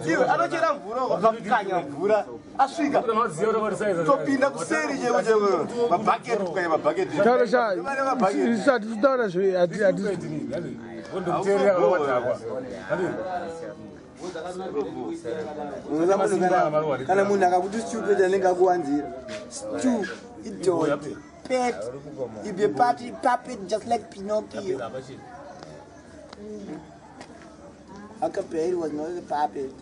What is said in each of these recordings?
Iwe anochera mvura wakamukanya mvura asvika topinda kuseri cheko cheko mabhaketi tukanya mabhaketi. Taura sha isati tutaura zve ati ati Kana munhu akakuti stupid anenge akuwanzira. Stu idot pet you be party puppet just like Pinocchio. Huckleberry was not a puppet.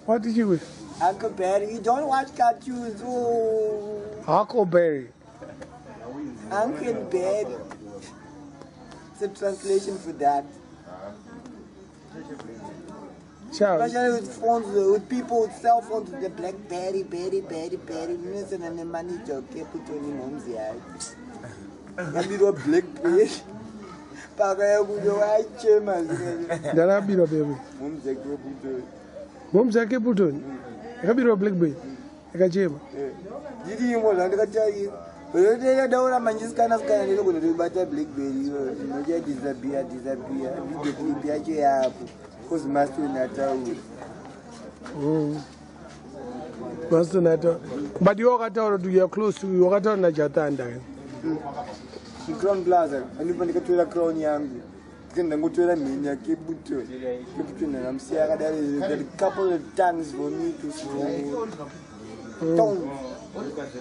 What did you Huckleberry, you don't watch cartoons. Oh. Huckleberry. Uncle Berry. It's a translation for that. Sha Especially with phones, with people with cell phones, with the BlackBerry, berry, berry, berry. Munosena nemanager Capleton momzi yayo. Yabirwa BlackBerry. Pakaya kuno waichema Ndakabirwa baby. Momzi yaCapleton. Momzi yaCapleton. Yakabirwa Blackberry. Yakachema. Ndirimo zvandikati daura manjisikana sikana ndinogona kuibata BlackBerry iyoyo inocha disappear disappear video clip yacho yapo cause Maston ataura. Maston ataura. But iwe wakataura kuti you are close to wakataura naJathanda. Crown Plaza andipa ndikatora crown yangu ndika ndangotora mheni yaCapleton. Capleton ndakamusiya akadaro got a couple of tongues for me to swallow. Tongues.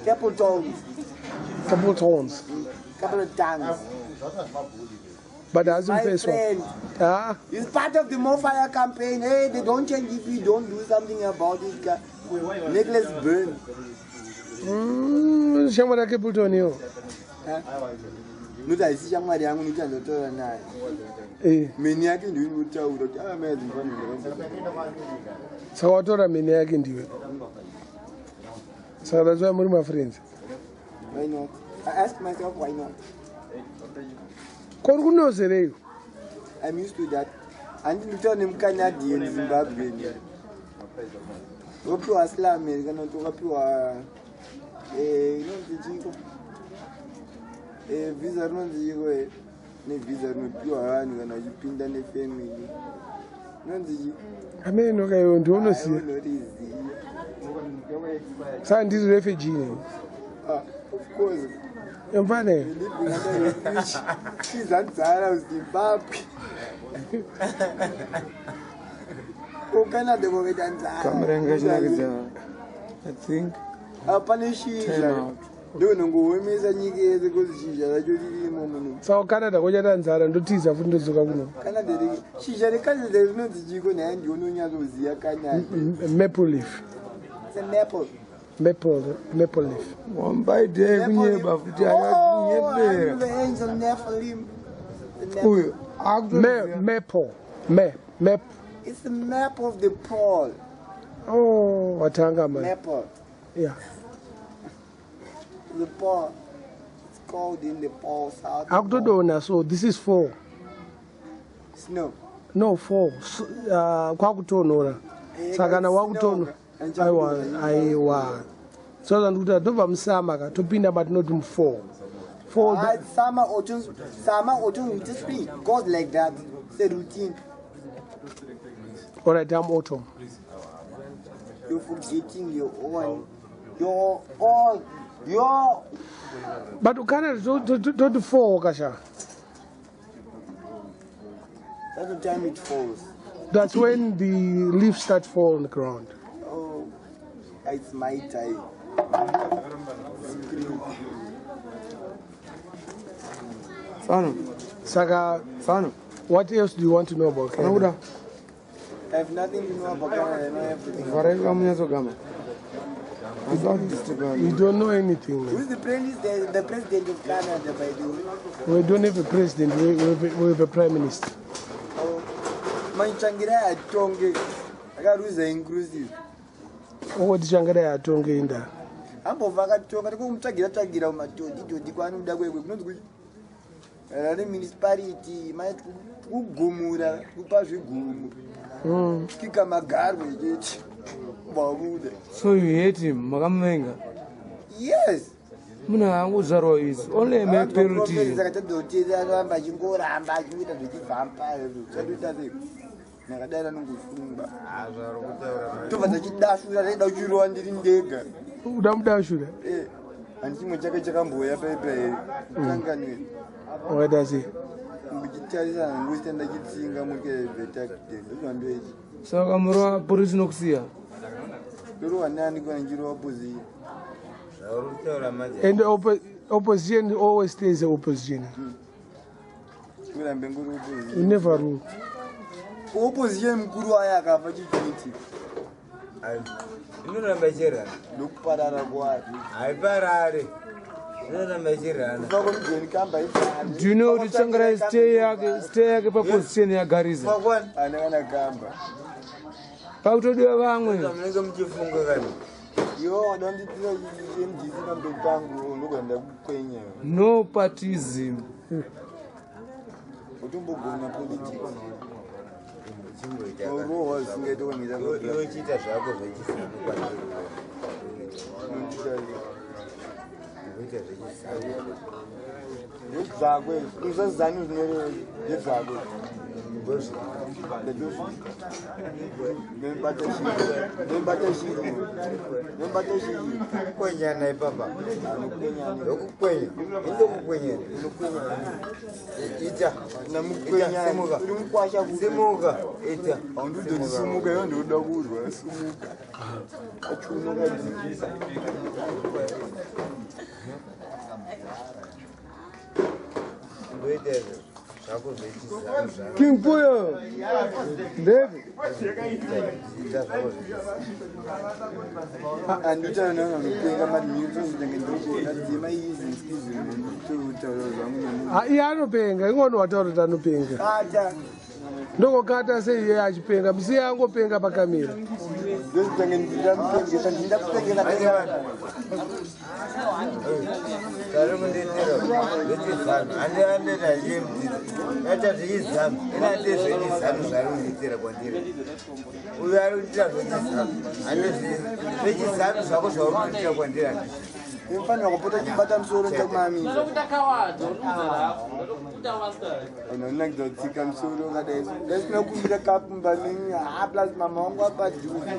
Couple tongues. Couple tongues. Couple of tongues. But hasn't My face one. friend. Ah. It's part of the Mofire campaign. Hey, they don't change if you don't do something about it. Nicholas Burn. Shamwari yaCapleton iyo. Nokuti haisi shamwari yangu nokuti handotaura naye. Mheni yake ndiyo inotaura kuti ava mai adzifanira. Saka watora mheni yake ndiwe. Saka that's why muri mafriends. Why not? I ask myself why not. Kori kunozereiko? I'm used to that. Handiti ndikutaura nemuCanadian Zimbabwean. Wakapiwa asylum kana kuti wakapiwa inonzi chiko visa rinonzi chiko nevhisa rinopiwa vanhu kana uchipinda nefamily inonzi chi? Ameno kaiwe ndiunoziva. Unoriziva. Saka ndiri refugee ne. Ah, of course. Emfane. Living under refugee. Tiza nzara kuZimbabwe. KuCanada kwakaita nzara. Kamera yanga ichinakidza, I think. Ah, pane shizha. Turn out. Ndonongowomesa nyika yese cause shizha racho ririmo muno. Saka Canada kwachaita nzara ndotiza futi ndodzoka kuno. Canada shizha reCanada rinonzi chiko nhai ndiwe unonyatsoziva Canada. Maple leaf. It's a maple. Maple leaf. Wambaite kunyeba futi akakunyebera. Oh, the angel Nephilim. The Nephilim. Uyo Maple. Map. It's the map of the pole. Oh, watanga man. Maple. Yeah. The pole. It's called in the pole south. Akutodona so this is fall. Snow. No fall. Kwakutonhora. Saka kana wakutonhora. Aiwa, aiwa. So zvandikuti tobva musummer ka topinda matinoti mufall. Fall. Ah, summer, autumn, summer, autumn, winter, spring. Goes like that. It's a routine. All right, I'm autumn. You're forgetting your own. Your own. Your. But Canada toti fall kasha. That's the time it falls. That's when the leaves start fall on the ground. Oh, it's my time. Spring. Fano. Saka. Fano. What else do you want to know about Canada? Anokuda. I have nothing to know about Canada. I know everything. Vharai kamunyatsogama. You don't know anything, man. Who's the president of Canada, by the way? We don't have a president, we have a prime minister. Oh, Tsvangirai atonge akaruza inclusive. Oti Tsvangirai atonge inda. Ambobva akatonga tikumutsvagira tsvagira kumatodhi todhi kwaanoda kwekwe kunonzi kuti Harare municipality kugumura kupa zvigumu kika magarwe chete vabuda. So you hate him, makamuvenga? Yes. Munhu angozvarwa is only a mere politician. Saka tadotera anoramba achingoramba achingoita zvechivhampire, chadoita sei? Nakadai anongosungwa. Tobva tachidashura taida kuchirova ndiri ndega. Uda mudashura? Eh, handi chimwe chake chakamboya paipa here tanganwe. Wakaita sei? Muchitarisana ngosita ndachitsinga mukevetakide ndozvandoiti. Saka murova polisi nokusiya. Ndorova nani kana ndichirova poziyo? And opposition always stays opposition. Kurambe nguri opposition. You never rule. Opposition mukuru wayo akafa chichiitika. Inoramba ichirana. Ndokuparara kwayo. Haiparare. Inoramba ichirana. Kufa kwemujeni kamba iparare. Do you know kuti Tsvangirai stay yake paposition yagarisa? Ana kana kamba. Pakutodiwa vamwe. Munenge muchifunga kani. Iwe wada nditira MDC pamberi pangu ndogona ndakukwenya. No partism. Utombogona politics. Urohwa zvisingaite kwamira. Iwe uchiita zvako zvechisanu kwandiri. Uchiita zvechisanu. Ndezvako izvi. Usazani zvinoreva ndezvako. Kwenyana ipapa. Ndokukwenya. Indokukwenya. Ita. Namukwenya. Simuka. Uri mukwasha kupi? Simuka. Ita. Haundudoti simuka, iwe ndoda kurwa. Simuka. Achiuno kadzikisa. Ndoita izvo zvako zvechisanu zvako. King Puyo. Ndevi. Ita zvako zvechisanu. Handitaura nevanopenga madinenge ndikuona dzima izi nskizi nditotaura zvangu nemunhu. Ha, iye anopenga, ingono wataura kuti anopenga. Ata. Ndokokata sei iye achipenga, musiye angopenga pakamera. Ndozitange ndidamupengesa ndindakupengesa. Tari kunditira zvechizanu. Handiandoita zvemudzidzi. Aita zvechizanu. Ina ate zvechizanu zvari kunditira kwandiri. Uyu ari kunditira zvechizanu. Hande zvechizanu zvako zvauri kunditira kwandiri handizvo. Inofanira kupota chibata musoro nchakumamisa. Unonakidza kutsika musoro wakadai. Dai sina kumbira kapu mumba menyu. Ha plus mama wangu apadhuze.